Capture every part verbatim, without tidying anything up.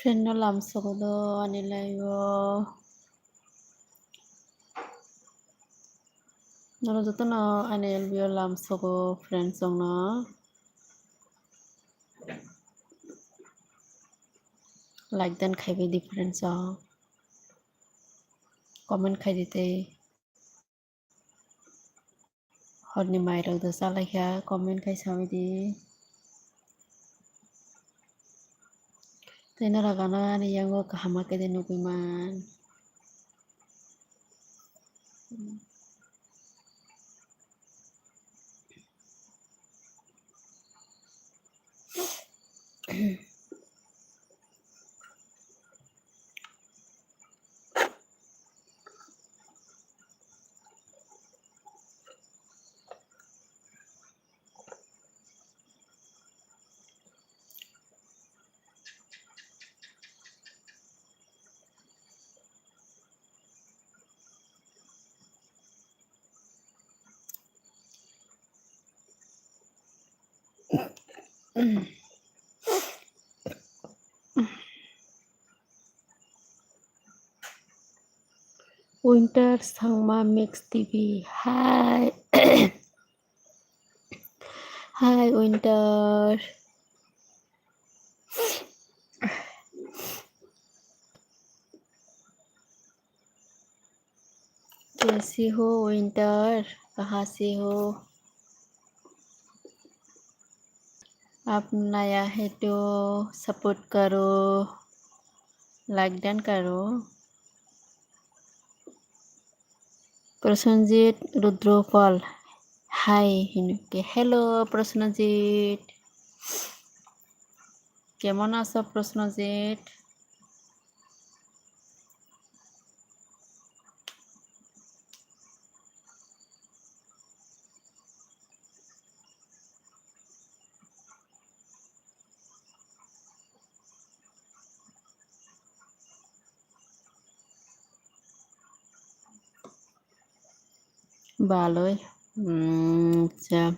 Friend no lamsogo do ani live o. Norok jotono ani L B o lamsogo friends rokno. Like dan khaibai di friends rok. Comment khai di tei. Horni mairok do chalaikha, comment khai sabaidi. Tei norok ano ani yango kaham ma khe de nugui man. Winter Sangma Mix T V. Hi. Hi, Winter. कैसी हो Winter? कहाँ से हो? आप नया है तो support करो, like dan karo. Prosenjit Rudropal, hi hino khe. Hello Prosenjit. Kemon aso Prosenjit? Baloi. Hmm, acha.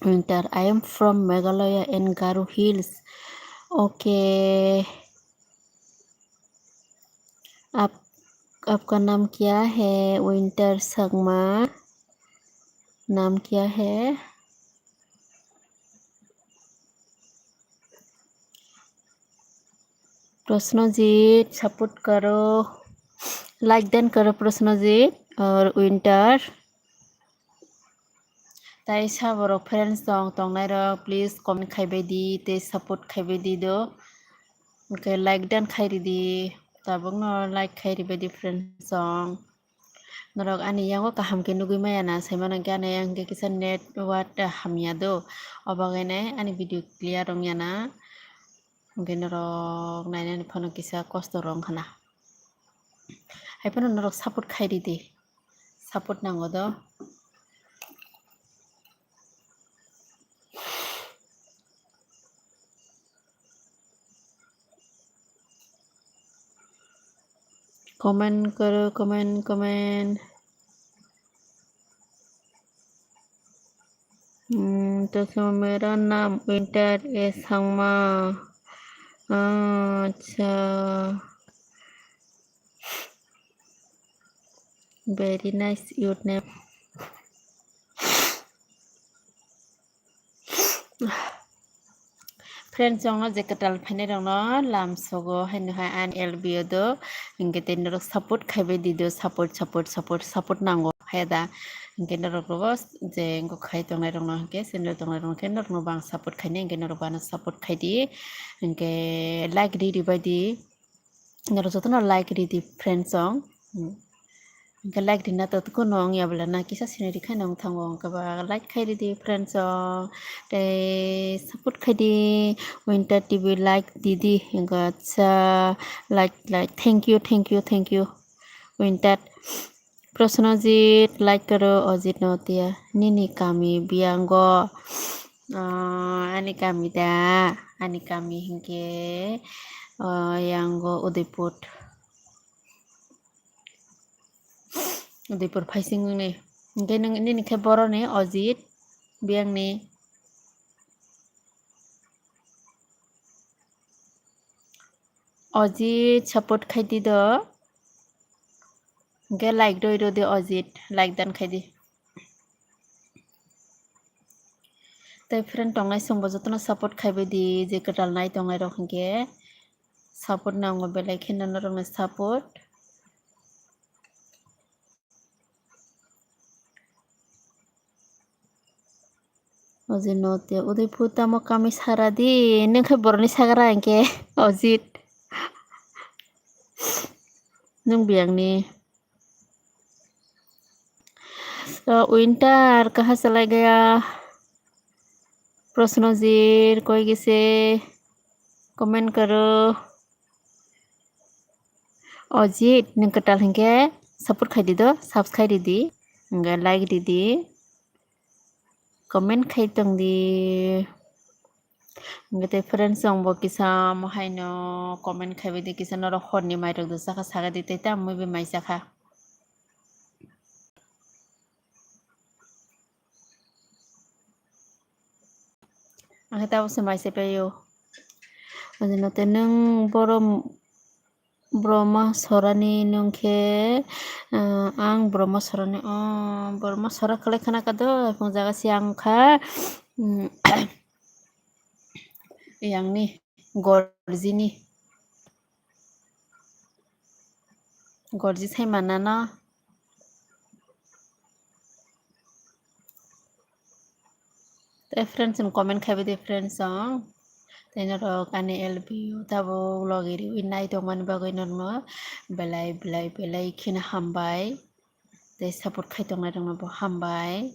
Winter, I am from Meghalaya and Garo Hills. Okay. आप, आपका नाम क्या है? Winter Sangma. नाम क्या है? Prosenjit, support karo. Like dan karo Prosenjit or Winter. Tai sa borok friends tong, tongnai rok, please comment khaibai di, tei support khaibai di do. Hwnkhe like dan khai ridi, tabukno like khai ribai di friends tong. Norok ani yango kaham khe nugui maya na, saimano hwnkhe ani yang khe kisa network hamya do, obagwi nai ani video clear wngya na, hwnkhe norok nainani phano kisa kosto rw wngkha na. Haiphano norok support khai ridi. Support nango do. Comment karo, comment, comment. Hmm, to so mera naam Winter A Sangma. Acha. Very nice your name. Friends, chwngno je kwtal phainairokno lamsogo haino hai ani L B o do, hinkhe tei norok support khaibai di do, support, support, support, support nango hai da. Hinkhe norok rogo je wngkha khai tongnairokno hinkhe, channel tongnairokno hinkhe norokno bo ang support khainai, hinkhe norok bo ano support khai di. Hinkhe like ri ri bai di. Norok jotono like ri di friends song. Hmm. Hinkhe like rina to kuno wngya bwla na kisa scenery khaino wng thango, hinkhe ba like khai ri di friends song. Tei support khai di Winter T V, like di di. Hinkhe acha, like, like. Thank you, thank you, thank you. Winter. Prosnojit, like karo, Ojit Notia. Nini kami biyango. Ah, ani kami da, ani kami hinkhe, ah, yango Udaipur. Udaipur phaising ni. Hinkhe nwng nini khe boroni Ojit biyangni. Ojit support khai di do. Hinkhe like roi rw di Ojit, like dan khai di. Tei friend tongnai chwngbo jotono support khaibai di, je kwtal nai tongnai rok hinkhe support nango belai kheno norokni support. Ojit Notia, Udaipur tamo kami sara di, nwng khe boroni sagra hinkhe Ojit. Nwng biyangni. So, Winter, kaha chalai gaya? Prosnojit, koi gise? Comment karo. Ojit, nwng kwtal hinkhe support khai di do, subscribe ri di, hinkhe like ri di, comment khai tong di. Hinkhe tei friends song bo kisa mo haino comment khaibai di, kisa norok horni mairok do chakha saga di, tei tamo mui bai mai chakha. Ang khe tabuk se mai se paio. Ojit Notia nwng boro Brahma Sorani nwng khe, ah, ang Brahma Sorani, oh, Brahma Sora kwlai khna kha do, phung jaga se ang kha, mm, yang ni Gorjini. Gorji sai manna no. Tei friends, nwng comment khaibai di friends song. Tei norok ani L B o tabuk logi riwi nai tongmani bagwi norokno belai, belai, belai kheno hambai. Tei support khai tongnai rokno bo hambai.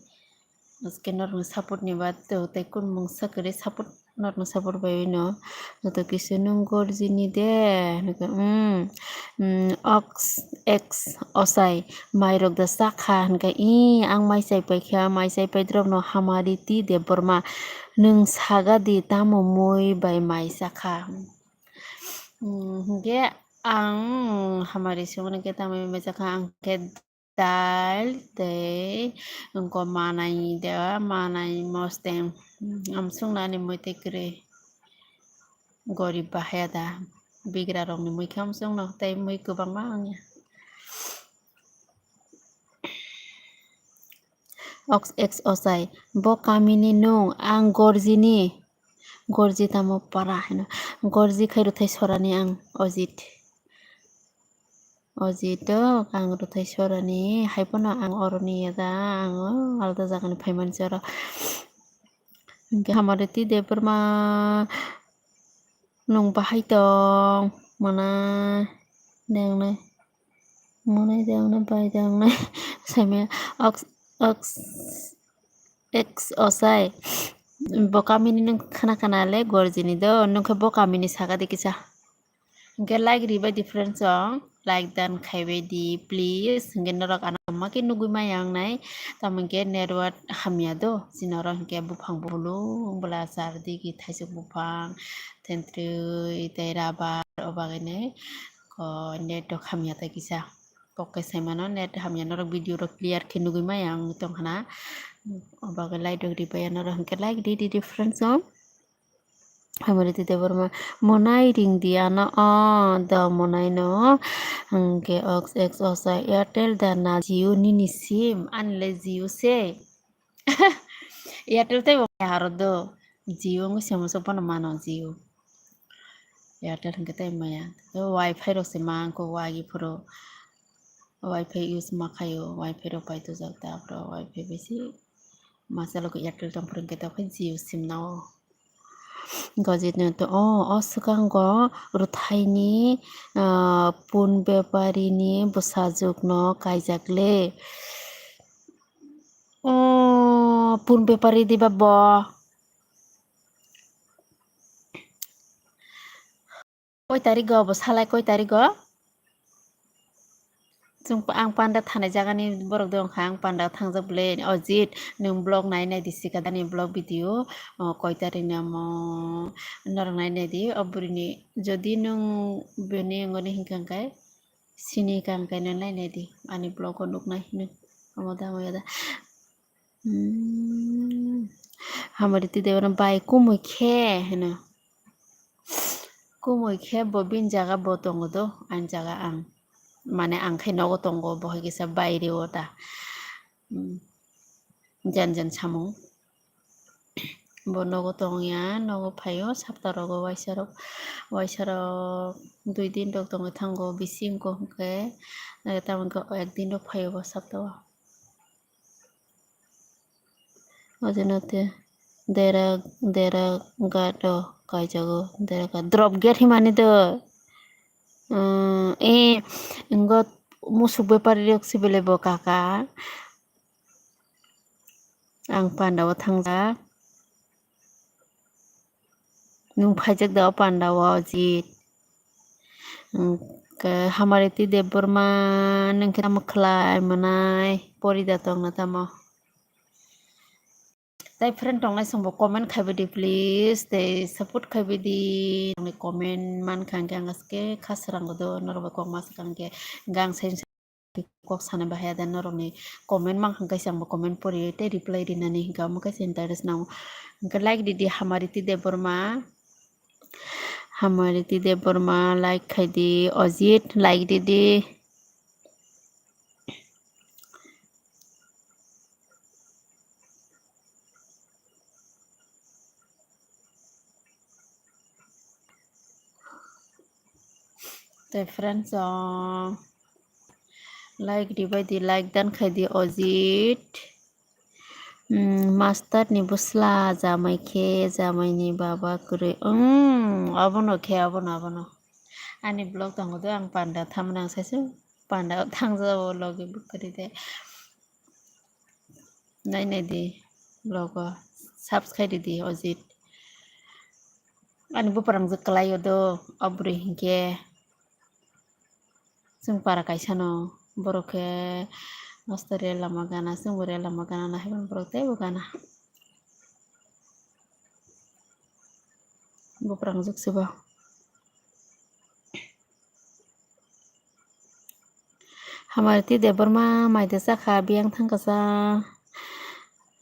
Aske norokni support ni ba to tei kun mungsa kwrwi support, norokni support bai no joto kisa nwng Gorjini de, hinwi khe, mm, mm, ox, ex, osai, mairok da chakha, hinwi khe, ih, ang mai chai paikha, mai chai paidrop no Hamari T Debbarma, nwng saga di tamo mui bai mai chakha. Mm, hinkhe ang Hamari songni khe tamo mai chakha, ang khe dal tei wngkha manai da, manai mosteng, mm, amsuknani mui tei kwrwi. Gorib bahaya da, bigra rokni mui khe amsukno tei mui kwbangma wngya. Ox ex osai, bo kamini nwng, ang Gorjini, Gorji tamo para hino, Gorji khai Ruthai Sorani ang, Ojit. Ojit o, ang Ruthai Sorani, hai phano ang oroni ya da, ang o alda jagani phaimani se oro. Hinkhe Hamari T Debbarma nwng bahai tong, mwnai, dengnai, mwnai dengnai, bai dengnai, saimaya, ox, ox, ex osai, bo kamini nwng khna khna le Gorjini do, nwng khe bo kamini saga di kisa. Hinkhe like ribai di friends song, like dan khaibai di please. Hinkhe norok ano ma khe nugwi maya wngnai, tamo hinkhe network hamya do, chini oro hinkhe buphang bolong bwla char digi thaisuk buphang, thentwrwi tei rubber o bagwi nai ko net rok hamya tei kisa. Kok khe saimano net hamya norok video rok clear khe nugwi maya wng tongkhna. Obo khe like rok ripai anw rw hwnkhe like di di di friends o. Hamari twi Debbarma monai ring di ano o do monai no hwnkhe ox ex osa Airtel da na Jio nini sim ani le Jio se. Airtel tei bo haro do Jio wngwi se muchuk bono mano Jio. Airtel hwnkhe tei maya. Tei wifi rok se ma wngkha wagi phuru. Wifi use ma khaio, wifi rok pai tujak ta phuru wifi bai se masa logo Airtel tong phuru hwnkhe tei Jio sim nao. Gajit no to o, o swkango rwthaini, ah, pun beparini bwsajwk no kaijak le. O pun bepari diba bo? Koi tarigo bo salai koi tarigo? Chwng pa-, ang panda thanai jagani borok de wngkha, ang panda thangjak bwle. Ojit, nwng vlog nai nai di sikadani vlog video, o, koi tarik ni omo norok nai nai di. O bwrwini jodi nwng bini wngoni hinkha hwnkhe sini ka hwnkhe nai nai di. Ani vlog o nuknai hino. Omo da, omo ya da. Hmm. Hamari twi de bai kumui khe hino. Kumui khe bo bini jaga bo tongo do, ani jaga ang. Mane ang khe nogo tongo, bo hai kisa baire o ta. Hmm. Jan jan samung. Bo nogo tongya, nogo phaio, sapta rogo waisa rok, waisa rok dui din rok tongwi thango, bisi wngkha hwnkhe, eh, tamo wngkha ek din rok phaio bo sapta o. O jeno te dera, dera gado kaijago, dera gado drop gate himani do. Umm, eh, wngkha musuk bepari rok se bele bo kaka. Ang panda o thangjak. Nwng phaijak da o panda o, Ojit. Hwnkhe Hamariti Debbarma, nwng khe tamo khlai mwnai, pori da tongna tamo? Tai friend tongnai chwngbo comment khaibai di please, tei support khaibai di. Nokni comment mankha hwnkhe ang aske kha srang do, norok bai kok ma swkang khe, hwnkhe ang sai kok sana bahai da norokni comment mankha kaisa, angbo comment pori tei reply rinani hinka omo kaisa interest nango. Hwnkhe like ridi Hamariti Debbarma, Hamariti Debbarma like khaidi, Ojit like ridi. Tei friends, o like ribai di, like dan khai di, Ojit. Hmm, master ni bwsla jamai khe, jamai ni baba kwrwi. Hmm, abono khe, abono, abono. Ani vlog tongo do, ang panda thamna ang saisung panda thangjao logi bwkha ride. Nai nai di vlog o, subscribe ridi, Ojit. Ani buprang je kwlai o do, o bwrwi hinkhe. Chwng para kaisa no, borok khe masta rel lama gana, chwngbo rel lama gana, nahaiban borok teibo gana. Buprang jwk se bo. Hamariti Debbarma maida chakha, biyang thangkasa,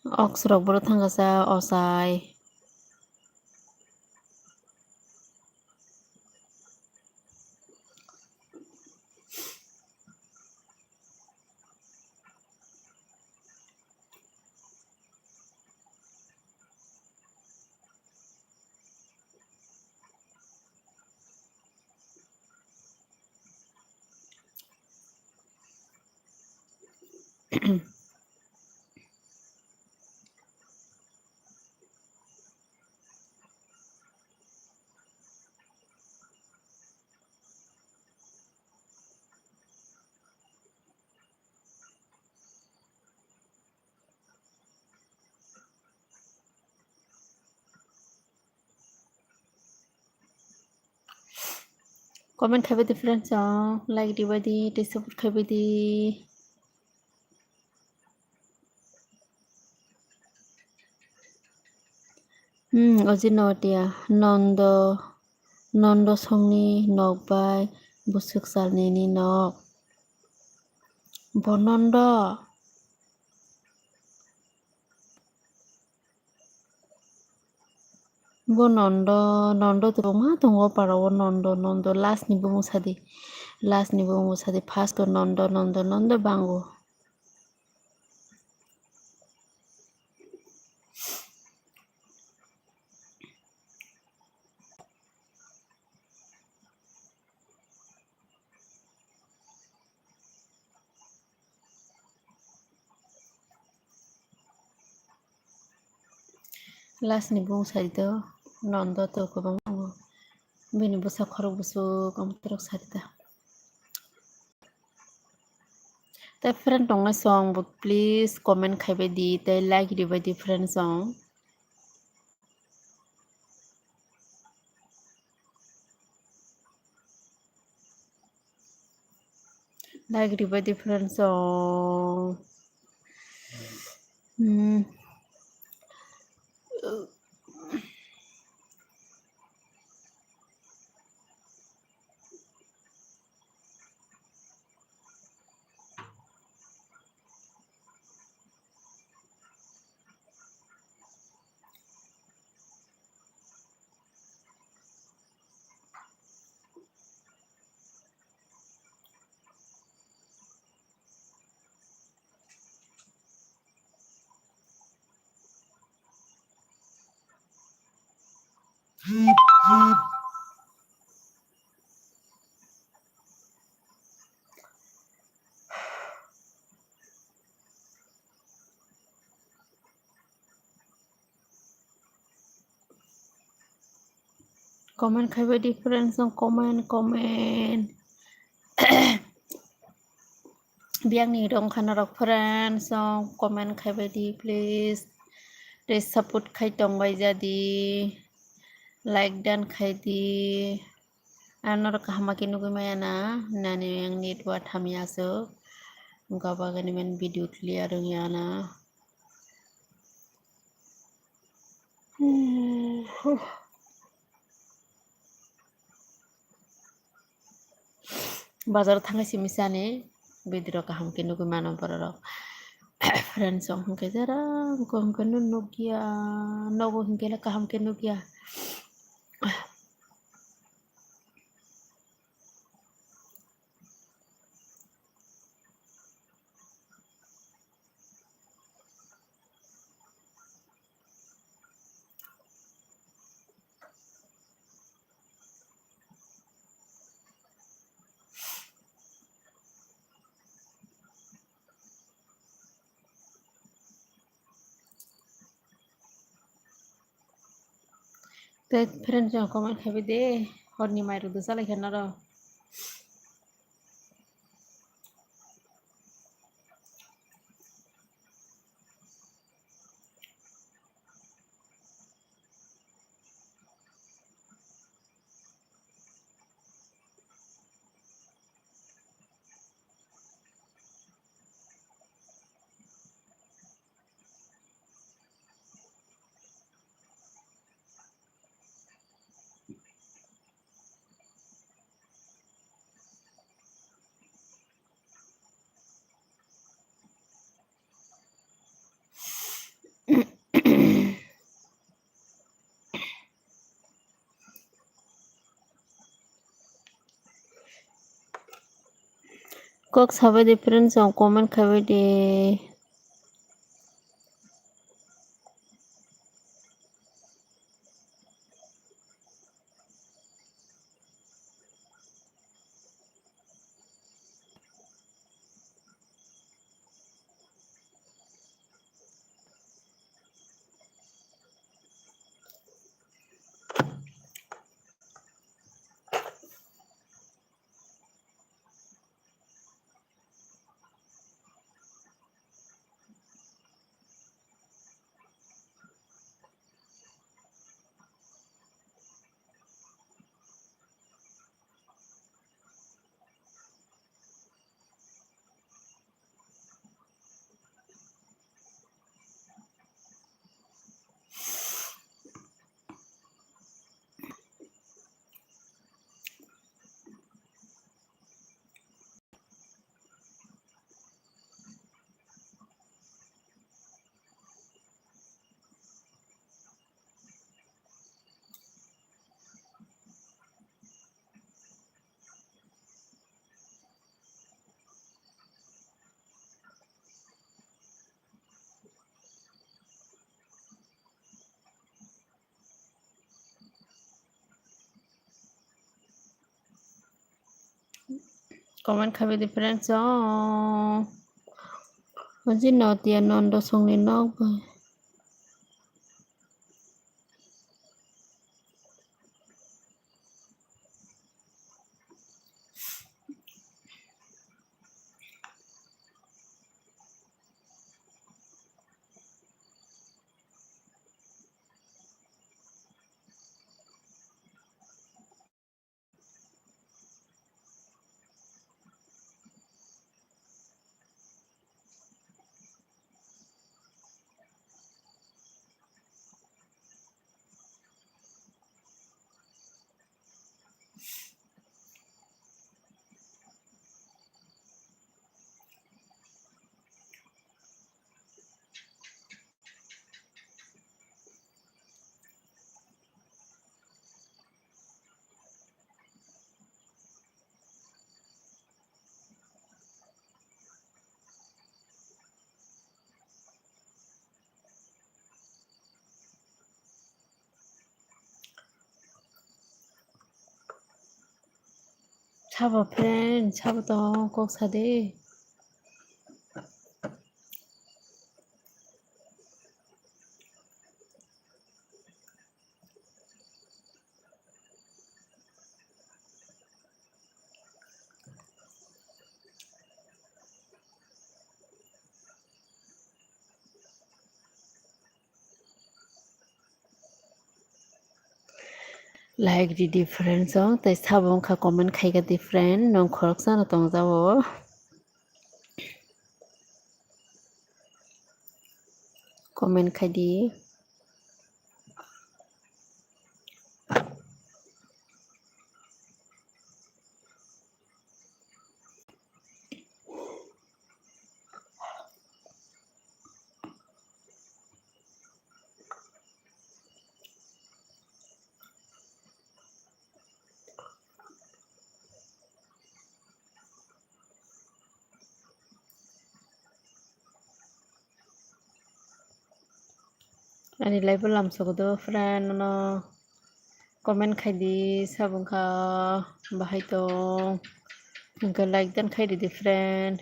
ox rok boro thangkasa, ochai. Comment khaibai di friends, o like ribai di, tei support khaibai di. Hmm, oji notia nondo, nondo songni nok bai bwswk salnini nok. Bo nondo. Bo Nondo, Nondo to ma tongo para o Nondo, Nondo last ni bumung sadi. Last ni bumung sadi. First to Nondo, Nondo, Nondo bango. Last ni bung sari to Nondo to kwbangma tongo. Bini bwsa khorok bwswk amtwrwk sari ta. Tei friend tongnai song bo please comment khaibai di tei like ribai di friend song. Like ribai di friend song. Hmm. Comment khaibai di friends song, comment, comment. Biyang ni rong khana rok friends song, comment khaibai di please. Tei support khai tongbai jadi. Like dan khai di. Ano rok kaham khe nugui maya na, nani yang network hamya aswk. Gabagani man video clear wngya na. Bazar thangai simi sani video kaham khe nugui mano borok rok. Friends song hwnkhe jera wngkha hwnkhe no nukya, nogo hwnkhe kaham khe nukya. Tei friend chwng comment khaibai de, horni mai rwdwk chalai khe norok. Kok sabai di friends song comment khaibai di. Comment khabi di friends o. Oji notiya nondo songni nok bai. Sabo friend, sabo tong kok sadi. Like di different song, tei sabo wngkha comment khaika different, nong khoroksa no tongjago. Comment khai di. Ani live o lamsogo do friend, no comment khai di, sabo wngkha bahai tong, hwnkhe like dan khai di di friend.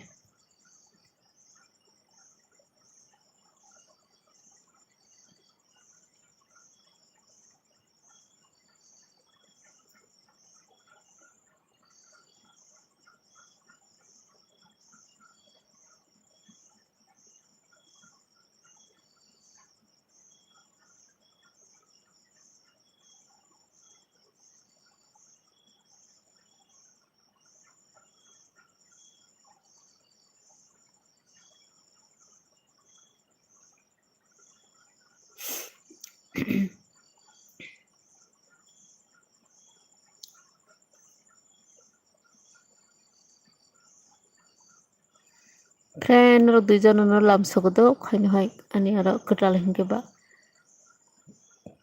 Friend rok dui jona no lamsogo do, khaino hai ani aro kwtal hinkhe ba.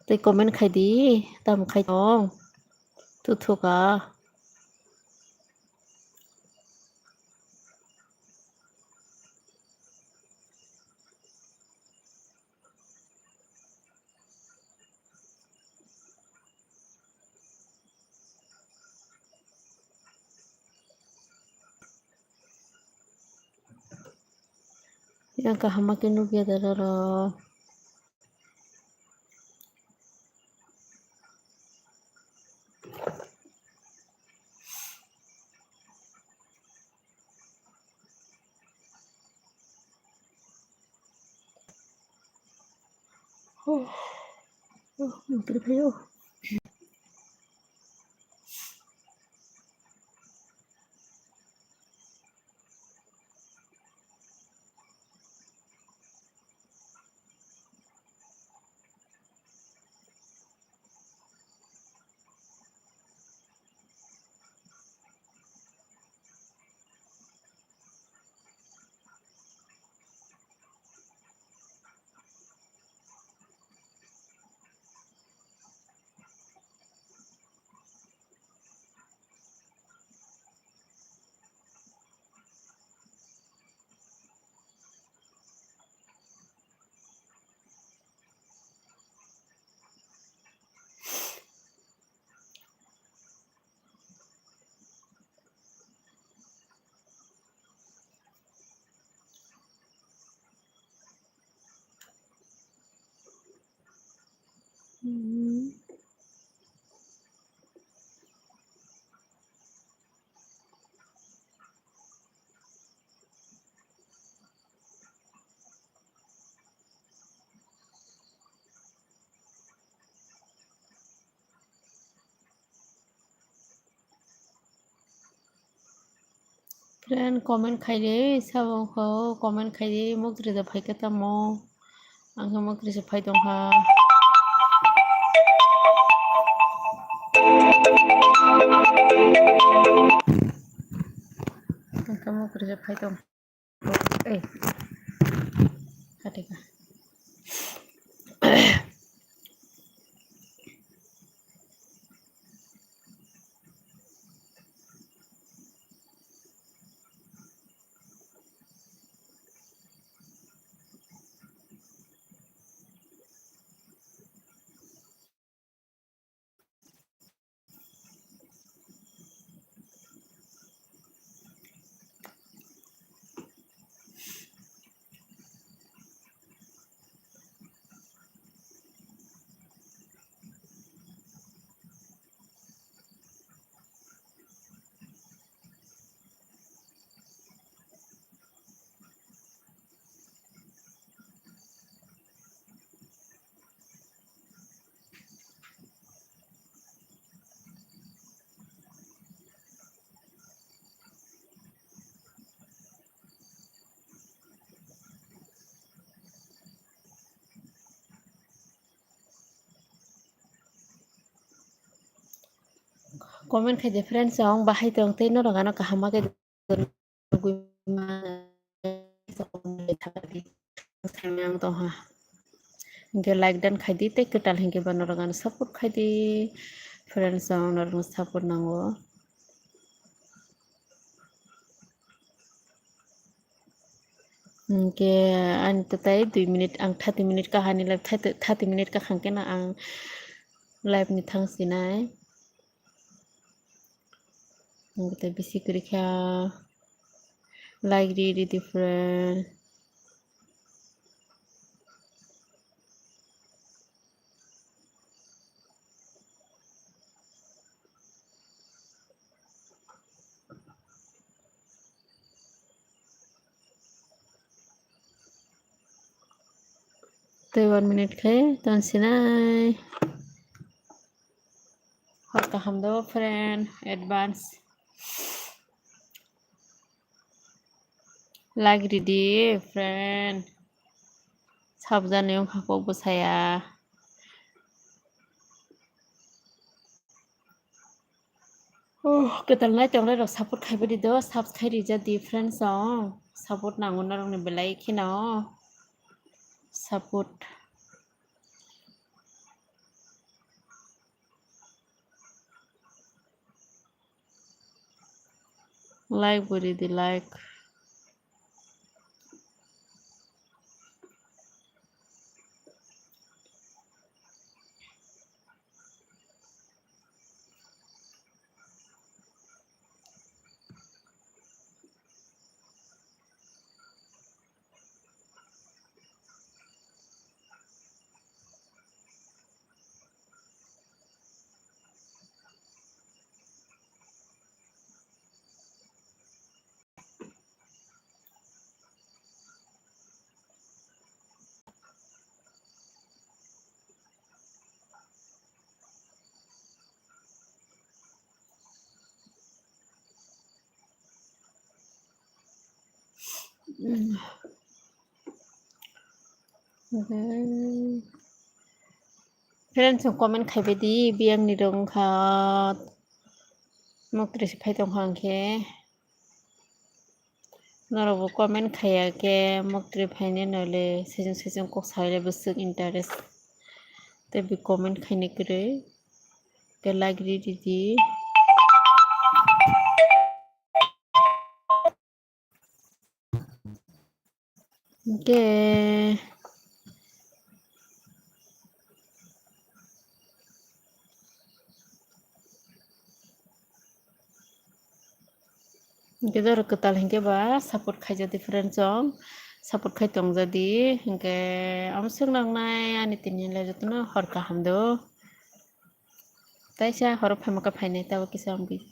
Tei comment khai di, tamo khai tong, tuthuka. Yang kaham ma khe nukya da roro. Friend, comment khaidi, sabo kho comment khaidi, muktrwi da phaikha tamo? Ang khe muktrwi se phai tongkha. Ang khe muktrwi se phai tong. Ei. Khatika. Comment khaidi friends, ang bahai tong tei norok ano kaham ma khe nugwi mano. Ang tongha. Hingke like dan khaidi tei kwtal hingke ba norok ano support khaidi. Friends, ang norokno support nango. Hingke ani tatai dui minute, ang thirty minute kahani live, thirty, thirty minute kaham khe no ang live ni thang sinai. Ang tei bisi kwrwi kha. Like ri, ri di friend. Tei one minute khe ton sinai. Hor kaham do friend, advance. Like ridi friend. Sabjani wngkha kok bwsaya. Oh, kwtal nai tongnai rok support khai bidi do, subscribe rija di friends song. Support nango norok ni belai kheno. Support. Like bo ridi, like. Friends, comment khai bai di, biyang ni rong kha. Mokri se phai tong kha hwnkhe. Norok bo comment khaiya khe, mokri phainai nole sejong sejong kok saile bwswk interest. Tei bi comment khainai kwrwi. Khe like ri ridi. Hwnkhe, hwnkhe jora kwtal hwnkhe ba support khaijadi friends song, support khai tongjadi, hwnkhe omo swk nangnai ani tini le jotono hor kaham do. Taisa horo phaima khe phainai tabo kisa wngwi.